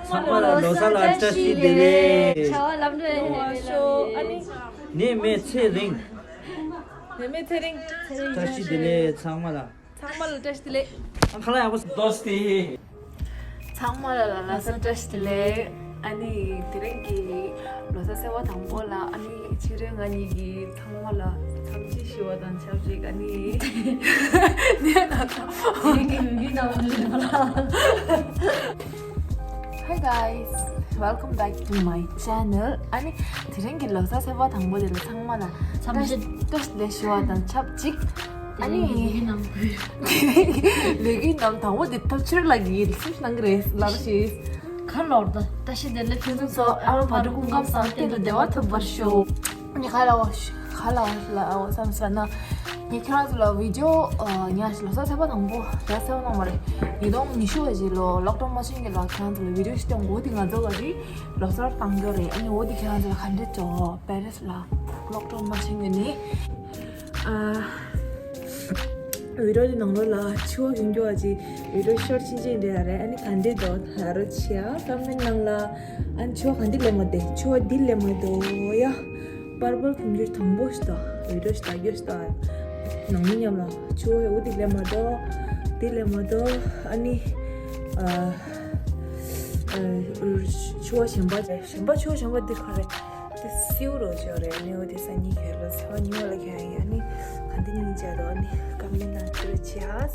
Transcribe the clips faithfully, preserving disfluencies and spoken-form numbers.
ཚང་མ་ལ་ལོ་གསར་ལ་བཀྲ་ཤིས་བདེ་ལེགས། བྱ་བ་ལམ་འགྲོ་ཡོང་བ་ཤོག་ཨ་ནི། ནད་མེད་ཚེ་རིང་། ནད་མེད་ཚེ་རིང་། བཀྲ་ཤིས་བདེ་ལེགས་ཚང་མ་ལ། ཚང་མ་ལ་བཀྲ་ཤིས་བདེ་ལེགས། ཨ་ཁ་ལ་ཡག་པོ་ཟློས་ཏེ། ཚང་མ་ལ་ལ་ལ་ས་བཀྲ་ཤིས་བདེ་ལེགས། ཨ་ནི་དེ་རིང་གི་ལོ་གསར་ཚེས་པ་དང་པོ་ལ་ཨ་ནི་ཕྱི་དྲོའི་ང་གཉིས་ཀྱིས་ཚང་མ་ལ་འཚམས་འདྲི་ཞུ་བ་དང་ཆབས་ཅིག་ཨ་ནི་ནས་ན་ཚང་དེ་རིང་གི་ཡུལ་གྱི་ནང་དུ་ལ། Hi guys, welcome back to my channel. ཨ་ནི་དེ་རིང་གི་ལོ་གསར་ཚེས་པ་དང་པོ་དེ་ལ་ཚང་མ་ལ་འཚམས་འདྲི་བཀྲ་ཤིས་བདེ་ལེགས་ཞུ་བ་དང་ཆབས་ཅིག་ཨ་ནི་ལས་ཀྱི་ནང་ལས་ཀྱི་ནང་དང་པོ་དེ་ཐབས་ཆེར་ལ་གི་སེམས་ནང་གི་རེད་ལབ་ཤེས། ཁ་ལོར་ད་བཀྲ་ཤིས་བདེ་ལེགས་ཕུན་སུམ་ཚོགས། ཨ་མ་བག་དྲོ་སྐུ་ཁམས་བཟང་། གཏན་དུ་བདེ་བ་ཐོབ་པར་ཤོག་ཨ་ནི་ཁ་ལ་བ་ཁ་ལ་བ་ལ་བསམ་ས་ན་ངས་ཁྱེད་རང་ཚོ་ལ་བི་ཌི་ཡོ་ཉག་ལོ་གསར་ཚེས་པ་དང་པོ་ལ་ཚེས་པ་དང་པོ་རེད། ཉིས་སྟོང་ཉི་ཤུ་བ་ཞིག་ལོ་ལོག་ཌའུན་མ་ཕྱིན་གི་ལ་ཁྱེད་རང་ཚོ་ལ་བི་ཌི་ཡོ་ཞིག་སྟོན་གོ་དེ་ང་ཚོ་ག་རེ་ལོ་གསར་བཏང་རྒྱུ་རེད། ཨ་ནི་འོ་དེ་ཁྱེད་རང་ཚོ་ལ་ག་འདྲ་བྱོས་པེ་རི་སི་ལ་ལོག་ཌའུན་མ་ཕྱིན་གི་ནི། ཨ། བི་ཌི་ཡོ་དེ་ནང་ལོགས་ལ་ཕྱུ་པ་གྱོན་རྒྱུ་བ་ཅིག་བི་ཌི་ཡོ་ཤོར་ཕྱིན་ཕྱིན་འདྲ་རེད། ཨ་ནི་ག་འདྲས་འདུག་ལབ་རོགས་བྱེད་ཨ། ཀོ་མེན་ནང་ལ། ཨ་ནི་ཕྱུ་པ་ག་འདྲས་སླེབས་མ་འདུག་ཕྱུ་པ་འདི་སླེབས་མ་འདུག་ཡ། པར་པལ་གྱོན་རྒྱུ་དང་པོ་ཞིག་འདུག་བི་ཌི་ཡོ་ཞིག་ལྟ་རྒྱུ་ཞིག་འདུག་ནང་མི་མཉམ་ལ་ཕྱུ་པ་འོ་འདི་སླེབས་མ་འདུག་འདི་སླེབས་མ་འདུག་ཨ་ནི། ཨ། ཨ། ཕྱུ་པ་གཞན་པ་གཞན་པ་ཕྱུ་པ་གཞན་པ་འདི་ག་རེ། དེ་སེའུ་རོ་ཅོ་རེད། ནི་འོ་དེ་ས་གཉིས་ཁེ་ལོ་ཚེ་བ་གཉིས་པ་ལ་ཁེ་ཡ་ནི་ག་འདི་གཉིས་བྱ་དོ་ནི་ཀ་མེན་ནང་བྲིས་བྱས།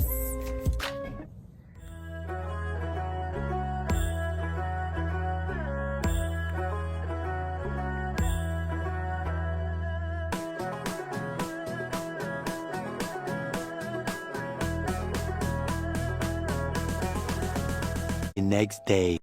The next day.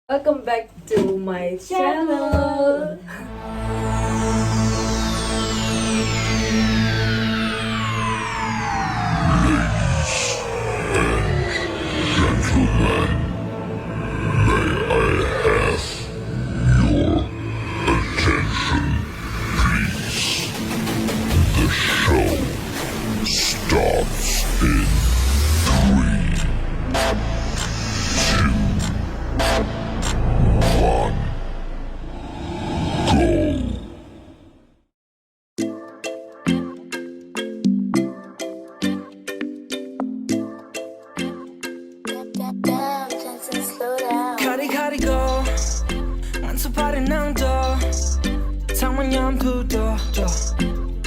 Welcome back to my channel. Gentlemen, may I have your attention, please? The show starts in three, two, one, go. Gotta, gotta go. ང་ཚོ་པར་ཊི་ནང་འགྲོ། ཚང་མ་མཉམ་དུ་འགྲོ་འགྲོ།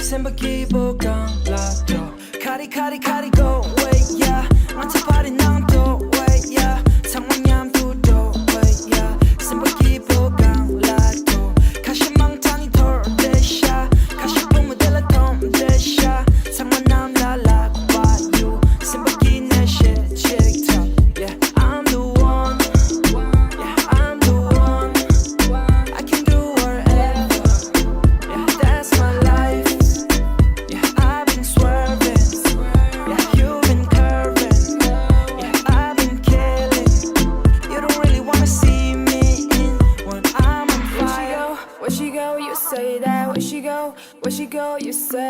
སེམས་པ་སྐྱིད་པོ་གང་ལ་འགྲོ། Gotta, gotta, gotta go away, yeah. ང་ཚོ་པར་ཊི་ནང་འགྲོ་away, yeah. ཚང་མ་མཉམ་དུ་འགྲོ་away, yeah. སེམས་པ་སྐྱིད་པོ་གང་ལ་འགྲོ། ཁ་ཤས་མང་དྲགས་ནི་འཐོར་བསྡད་ཤག་ཁ་ཤས་བུ་མོ་དེ་ལ་འཐོམ་བསྡད་ཤག say